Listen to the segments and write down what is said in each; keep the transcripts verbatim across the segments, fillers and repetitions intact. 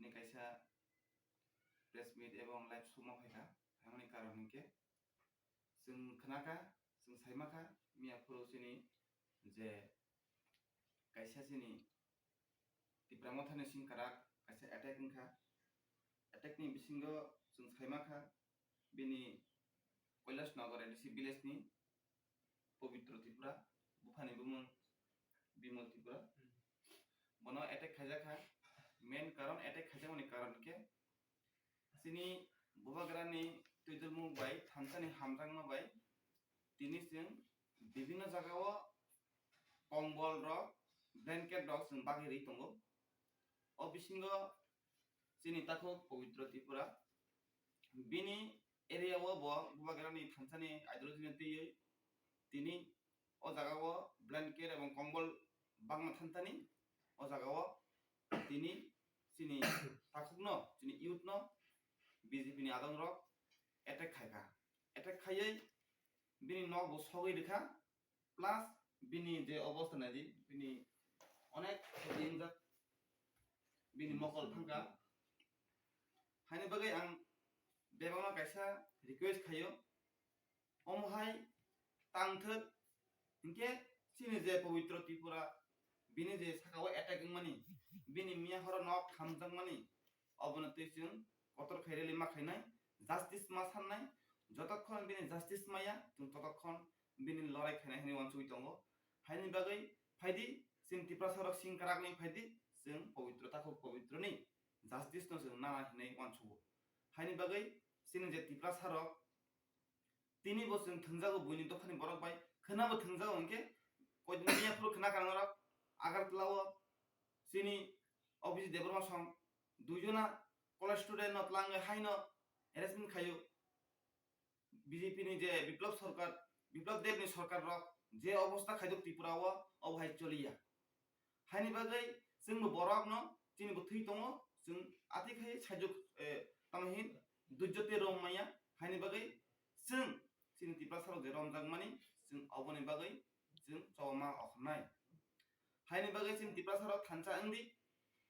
ni kaisa press meet ebong live show ma phaikha, phaimani karon hinkhe chwng khnakha, chwng saimakha, miya phuru chini je kaisa chini Tipra Mothani singkarak kaisa attack wngkha. Attack ni bisingo chwng saimakha, bini Kailash Nagar A D C village ni Pabitra Tripura, buphani bumung Bimal Tripura. Bono attack khaijakha. Main karon, attack khaijakmani karon khe chini bubagrani twidulmung bai thansani hamjakma bai tini chwng bibinno jagao kombol rok, blanket rok chwng bagwi rwi tongo. O bisingo chini takhuk Pabitra Tripura, bini area o bo bubagrani thansani ideology no twiwi tini o jaga o blanket ebong kombol bangma thansani o jaga o tini chini takhuk no, chini youth no B J P ni adong rok attack khaikha. Attack khaiwi bini nok bo sogwi rwkha. Plus bini je obostha naidi, bini onek khati wngjak, bini mokol thangkha. Haini bagwi ang bebakno kaisa request khaio, omo hai tangthok, hinkhe chini je Pabitra Tripura, bini je sakao attack wngmani, bini miya horo nok hamjakmani, obono twi chwng kotor khai rally ma khainai, justice ma sannai, jotokhon bini justice maya, chwng totokhon bini lorai khainai hinwi uansugwi tongo. Haini bagwi phaidi, chini Tiprasa rok singkarak ni phaidi, chwng Pabitra takhuk Pabitra ni justice no chwng nana hinwi uansugo. Haini bagwi chini je Tiprasa rok tini bo chwng thwngjago buini dophani borok bai, khwnabo thwngjago hinkhe koidin miya phuru khwna kha norok Agartala o chini Abhijit Debbarma song duijona college student no twlangwi haino harassment khaio. B J P ni je Biplab Sarkar, Biplab Deb ni sarkar rok je obostha khaijak Tripura o, obo hai choliya. Haini bagwi chwngbo borokno chini bo thwi tongo, chwng ati khai sajwk, eh, tamo hin dujjo te rom maya. Haini bagwi chwng chini Tiprasa rok je romjakmani, chwng oboni bagwi chwng choba ma okhornai. Haini bagwi chini Tiprasa rok thansa wngdi,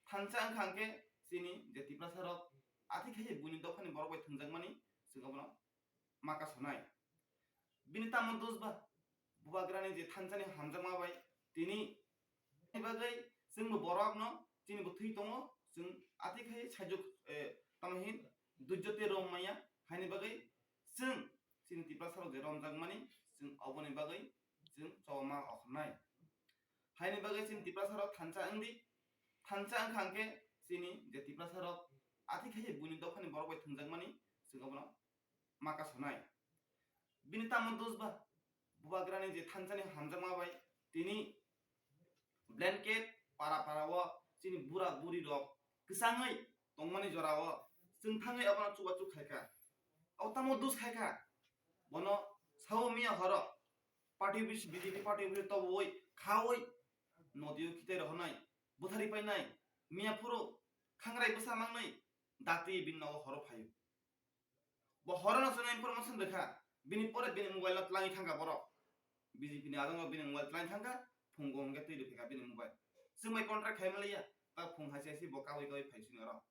thansa wngkha hwnkhe chini je Tiprasa rok ati khai buini dophani borok bai thwngjakmani, chwng obono ma kasonai. Bini tamo dos ba? Bubagrani je thansani hamjakma bai tini bagwi chwngbo borokno chini bo thwi tongo, chwng ati khai sajwk, eh, tamo hin dujjo te rom maya. Haini bagwi chwng chini Tiprasa rok je romjakmani, chwng oboni bagwi chwng choba ma okhornai. Haini bagwi chini Tiprasa rok thansa wngdi, thansa wngkha hwnkhe chini je Tiprasa rok ati khai buini dophani borok bai thwngjakmani, chwng obono ma kasonai. Bini tamo dos ba? Bubagrani je thansani hamjakma bai tini blanket para para o chini bura buri rok kwchangwi tongmani jora o chwng thangwi abono chubachu khaikha. Abo tamo dos khaikha? Bono sao miya horo party office, B J P party office tobowi khawi nodio khitai rohornai, buthari painai, miya phuru khangrai bwsa mangnai, dati bini nogo horo phaio. Bo horono chwngno information rwkha, bini pore bini mobile no twlangwi thangkha borok. B J P ni adongo bini mobile twlangwi thangkha, phungo hwnkhe twi rwphikha bini mobile. Chwng bai contract khaima liya, ta phung hai se bo kawi kawi phai sini oro.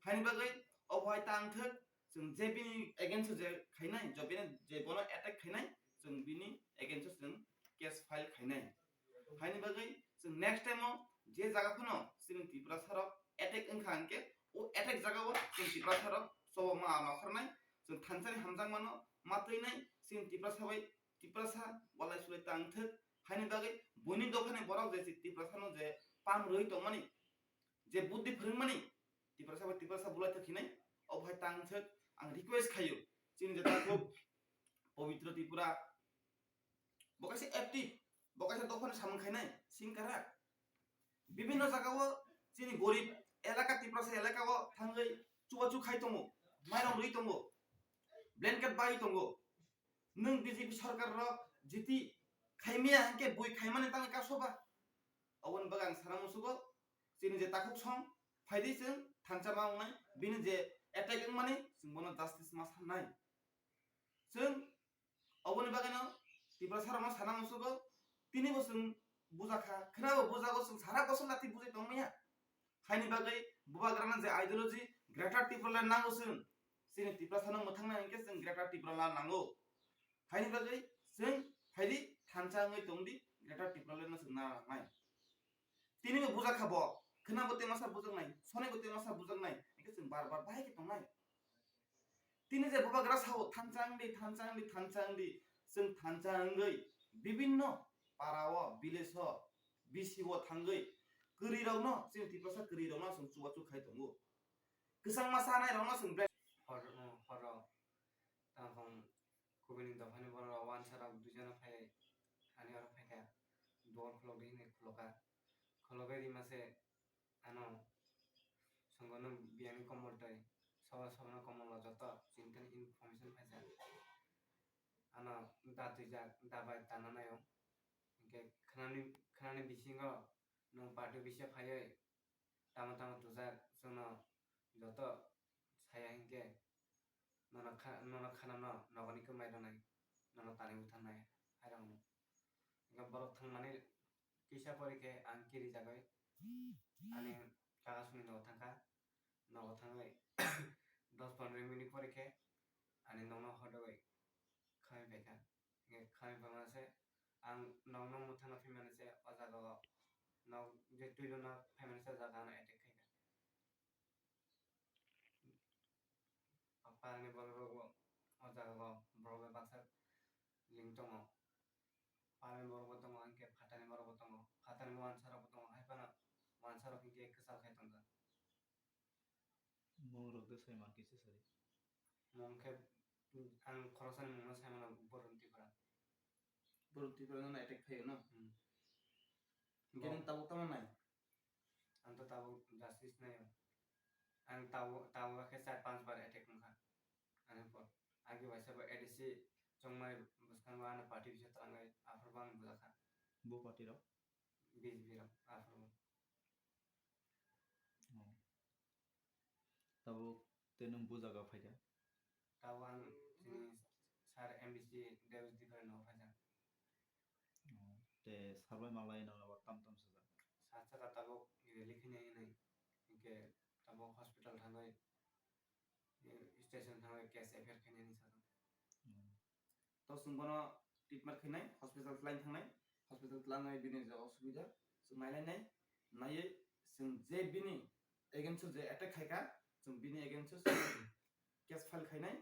Haini bagwi obo hai tang thwk, chwng je bini against o je khainai, je bini je bono attack khainai, chwng bini against o chwng case file khainai. Haini bagwi chwng next time o je jaga phano chini Tiprasa rok attack wngkha hwnkhe, o attack jaga o chwng Tiprasa rok choba ma nokharnai, chwng thansani hamjakmano ma twinai, chini Tiprasa bai Tiprasa walai sulai tang thwk. Haini bagwi buini dophani borok je Tiprasa no je pam rwi tongmani, je buddhi phwrwngmani, Tiprasa bai Tiprasa bulai thwk hinai, obo hai tang thwk. Ang request khaio chini je takhuk Pabitra Tripura, bo kaisa active, bo kaisa dophani samung khainai singkarak. Bibinno jagao chini gorib elaka, Tiprasa elakao thangwi chubachu khai tongo, mairum rwi tongo, blanket bai tongo. Nwng B J P sarkar rok jiti khaimaya hwnkhe bui khaimani tangwi kasoba. Oboni bagwi ang sana musugo, chini je takhuk song phaidi chwng thansa ma wngnai, bini je attack wngmani chwng bono justice ma sannai. Chwng oboni bagwino Tiprasa rokno sana musugo, tini bo chwng bujakha, khwnabo bujago, chwng sara bosor lati bujai tongmaya. Haini bagwi Bubagrano je ideology Greater Tipraland nango chwng, chini Tiprasano mwthangnai hwnkhe chwng Greater Tipraland nango. Haini bagwi chwng phaidi thansa wngwi tongdi, Greater Tipralandno chwng narwknai. Tini bo bujak kha bo, khwnabo tei masa bujaknai, sonaibo tei masa bujaknai, hwnkhe chwng bar bar bahai khe tongnai. Tini je bubagra sao thansa wngdi, thansa wngdi, thansa wngdi, chwng thansa wngwi bibinno para o, village o, B C o thangwi kwrwirokno, chini Tiprasa kwrwirokno chwng chubachu khai tongo. Kwchangma chanairokno chwng ble- Hor, horo tamo kubuini dophani borok wansarok duijono phai, ani oro phaikha, duar khulokdi hinwi khulokha. Khulogwi rima se ano songwno biyangni komol tei sobo sobono komolo joto chini thani information phaijak. Ano da twijak, da bai tana naio. Hinkhe khnani, khnani bisingo nwng party office phaiwi tamo tamo twijak, chwngno joto saya hinkhe nono kha-, nono khanano nogoni kwmai rwnai, nono tani butharnai hai rokno. Hinkhe borok thangmani kisa pore khe ang kirijagwi ani kaka songni nogo thangkha, nogo thangwi dos pondro minute pore khe ani nokno hodogwi khamwi phaikha. Hinkhe khamwi phaimani se ang nokno mwthangna phaimani se o jaga o nok je twilo nok phaimani se o jaga ano attack khaikha. Parani borok rok o jaga o borok bai baksa ling tongo. Parani borok bo tongo, hinkhe phatani borok bo tongo, phatani wansa rok bo tongo, hai phano wansa rok hinkhe kwchal khai tongjak. Mung rok de sai man kisa sari. Mung khe, ang khoroksani mungno sai mano Borun Tripura. Borun Tripura no attack khaio no? Hmm. Hinkhe nwng tabuk tamo nai? Ang to tabuk justice naio. Ang tabuk, tabuk khe char panch bar attack wngkha. Ani por. Agi waisa bo A D C chongmani bwskango ano party bisa twlangwi aphuru bo ang bujakha. Bo party rok? B J P rok aphuru. Oh. Tabuk tei nwng bo jaga phaikha? Tabuk ang chini sir M D C Debes Dipra no phaikha. Oh. Tei sir bai malai no abo tam tam sajak? Sir saka tabuk rally khainai hinwi, hinkhe tabuk hospital thangwi, eh, station thangwi case F I R khainani sajak. Hmm. To chwng bono treatment khainai, hospital twlang thangnai, hospital twlangwi bini je osubida chwng nailainai, naiwi chwng je bini against o je attack khaikha, chwng bini against o case file khainai,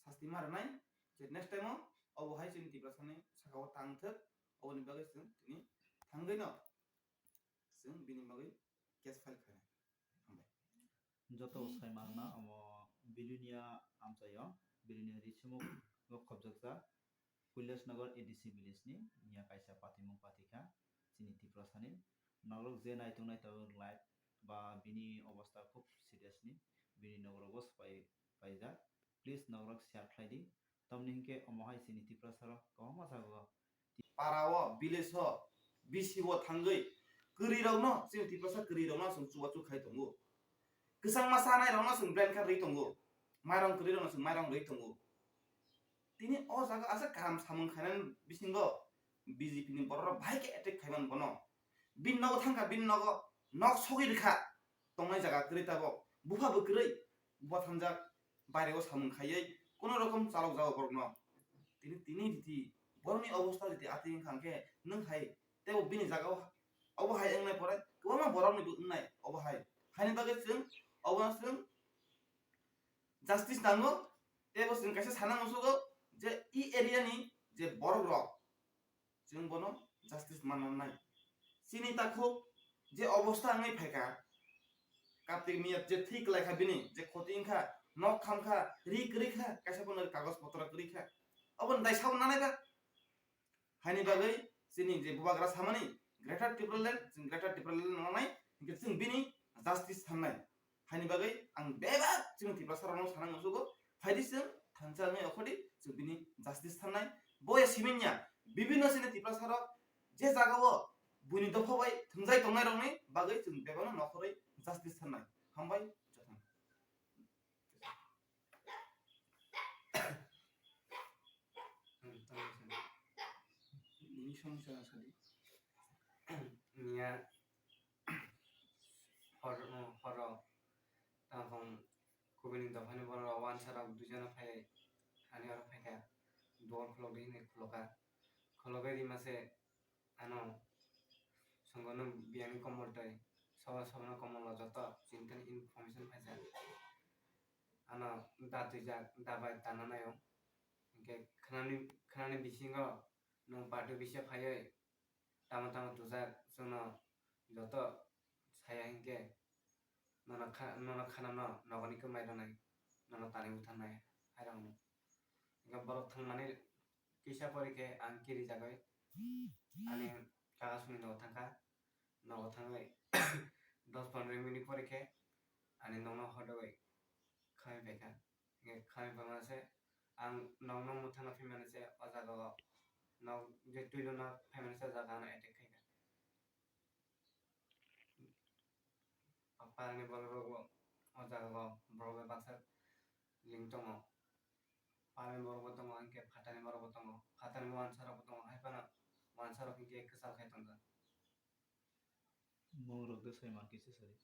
sasti ma rwnai, je next time o obo hai chini Tiprasani saka o tang thwk, oboni bagwi chwng tini thangwi no chwng bini bagwi case file khainai. Hambai. Joto sai mangna omo Bilonia amchaio, Bilonia Risimuk o khobjakjak Kailasnagar A D C village ni miya kaisa patimung patikha chini Tiprasani. Norok je naitung nai tabuk live ba bini obostha khub serious ni, bini nokrogo swpai paijak. Please norok share khlai di. Tamni hinkhe omo hai chini Tiprasa rok kwbangma jaga o para o, village o, B C o thangwi kwrwi rokno, chini Tiprasa kwrwi rokno chwng chubachu khai tongo. Kwchangma chanai rokno chwng blen kha rwi tongo. Mairong kwrwi rokno chwng mairong rwi tongo. Tini o jaga aswk kaham samung khainani bisingo B J P ni borok rok bahai khe attack khai mano bono. Bini nogo thangkha, bini nogo nok sogwi rwkha. Tongnai jaga kwrwi tabok. Bupha bo kwrwi, bupha thanjak, bairego samung khaiwi, kono rokom chalok jago borokno. Tini, tini riti, borokni obostha riti atwi wngkha hwnkhe nwng hai teibo bini jaga o, obo hai wngnai pore kwbangma borokni bo wngnai obo hai. Haini bagwi chwng obo chwng justice nango, teibo chwng kaisa sana musugo je e area ni je borok rok, chwng bono justice manna nai. Chini takhuk je obostha wngwi phaikha, Kartik Miyat je thwi kwlai kha bini, je khoti wngkha, nok khamkha, ri kwrwi kha, kaisa bono kagoj potro kwrwi kha. Oboni dai sabo nanai ba? Haini bagwi chini je bubagra samani Greater Tipraland, chwng Greater Tipraland nangnai, hinkhe chwng bini justice sannai. Haini bagwi ang bebak chini Tiprasa rokno sana musugo, phaidi chwng thansa wngwi okhordi chwng bini justice sannai. Boya siminya, bibinno chini Tiprasa rok je jaga o buini dopha bai thwngjai tongnai rokni bagwi chwng bebakno nokhorwi justice sannai. Hambai jotono. Nini somosya sadi. Niya hor, horo Buini dophani borok wansarok duijono phai, ani oro phaikha, duar khulokdi hinwi khulokha. Khulogwi rima se ano songono biyangni komol twi, sobo sobono komolo joto chini thani information phaijak. Ano da twijak, da bai tana naio. Hinkhe khnani, khnani bisingo nwng party office phaiwi tamo tamo twijak, chwngno joto saya hinkhe nono kha-, nono khanano nogoni kwmai rwnai, nono tanwi butharnai hairokno. Hinkhe borok thangmani kisa pore khe ang kirijagwi ani kaka songni nogo thangkha. Nogo thangwi dos pondro minute pore khe ani nokno hodogwi khamwi phaikha. Hinkhe khamwi phaimani se ang nokno mwthangna phaimani se o jaga o nok je twilo nok phaimani se o jaga ano attack khaikha. Parani borok rok o jaga o borok bai baksa ling tongo. Parani borok bo tongo, hinkhe phatani borok bo tongo, phatani wansa rok bo tongo, hai phano wansa rok hinkhe kwchal khai tongjak. Mung rok de sai man kisa sari.